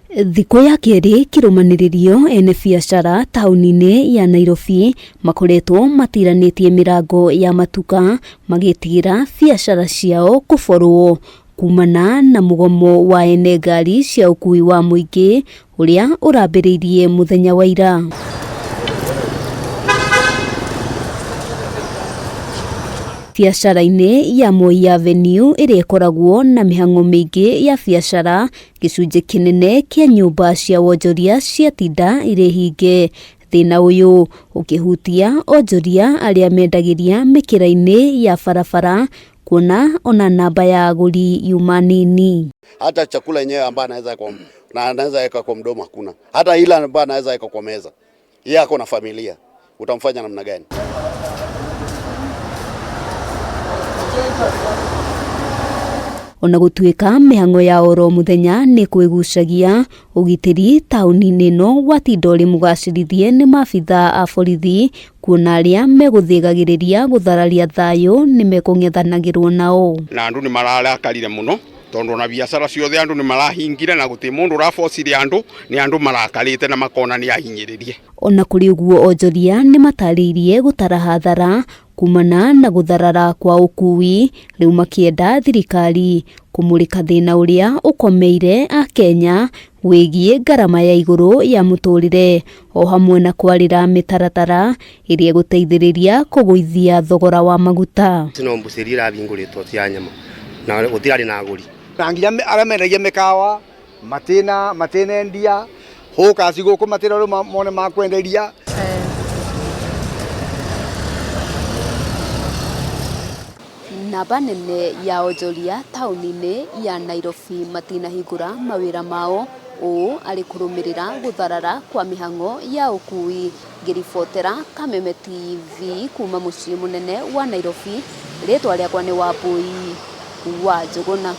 Thikũ ya kerĩ kĩrũmanĩrĩrio ene biacara taũni-inĩ ya Nairobi makoretwo matiranĩtie mĩrango ya matuka magĩtigĩra biacara ciao kũborwo kumana na mũgomo wa ene ngari cia ũkui wa mũingĩ ũrĩa ũrambĩrĩirie mũthenya wa ira. Biacara-inĩ ya Moi Avenue ĩrĩa ĩkoragwo na mĩhang'o mĩingĩ ya biacara, gĩcunjĩ kĩnene kĩa nyũmba cia wonjoria ciatinda irĩ hinge. Thĩna ũyũ ũkĩhutia onjoria arĩa mendagĩria mĩkĩra-inĩ ya barabara kuona ona namba ya agũri yuma nini. Hata chakula yenyewe ambayo anaweza kwa na anaweza weka kwa mdomo hakuna, hata ile ambayo anaweza weka kwa meza. Yeye ako na familia, utamfanya namna gani? Ona gũtuĩka mĩhang'o ya oro mũthenya nĩ kwĩgucagia, ũgitĩri taũni-inĩ ĩno watinda ũrĩ mũgacĩrithie nĩ maabithaa a borithi kuona arĩa megũthĩgagĩrĩria gũthararia thayũ nĩ mekũng'ethanagĩrwo nao. Na andũ nĩ mararakarire mũno tondu ona biacara ciothe andũ nĩ marahingire na gũtirĩ mũndũ ũrabocire andũ, nĩ andũ marakarĩte na makona nĩ ahinyĩrĩrie. Ona kũrĩ ũguo onjoria nĩ matarĩirie gũtara hathara kumana na gũtharara kwa ũkui, rĩu makĩenda thirikari kũmũrĩka thĩna ũrĩa ũkomeire Akenya wĩgiĩ ngarama ya igũrũ ya mũtũrĩre o hamwe na kwarĩra mĩtaratara ĩrĩa ĩgũteithĩrĩria kũgũithia thogora wa maguta. No mbucĩri ĩrahingũrĩtwo cia nyama na gũtirarĩ na agũri. Na nginya arĩa mendagia mĩkawa matina matinendia hũkaci gũkũ matira rĩu mone makwenderia. Namba nene ya onjoria taũni-inĩ ya Nairobi matinahingũra mawĩra mao ũũ arĩ kũrũmĩrĩra gũtharara kwa mĩhang'o ya ũkui. Ngĩribotera Kameme TV kuma mũciĩ mũnene wa Nairobi, rĩtwa rĩakwa nĩ Wambui wa Njũgũna.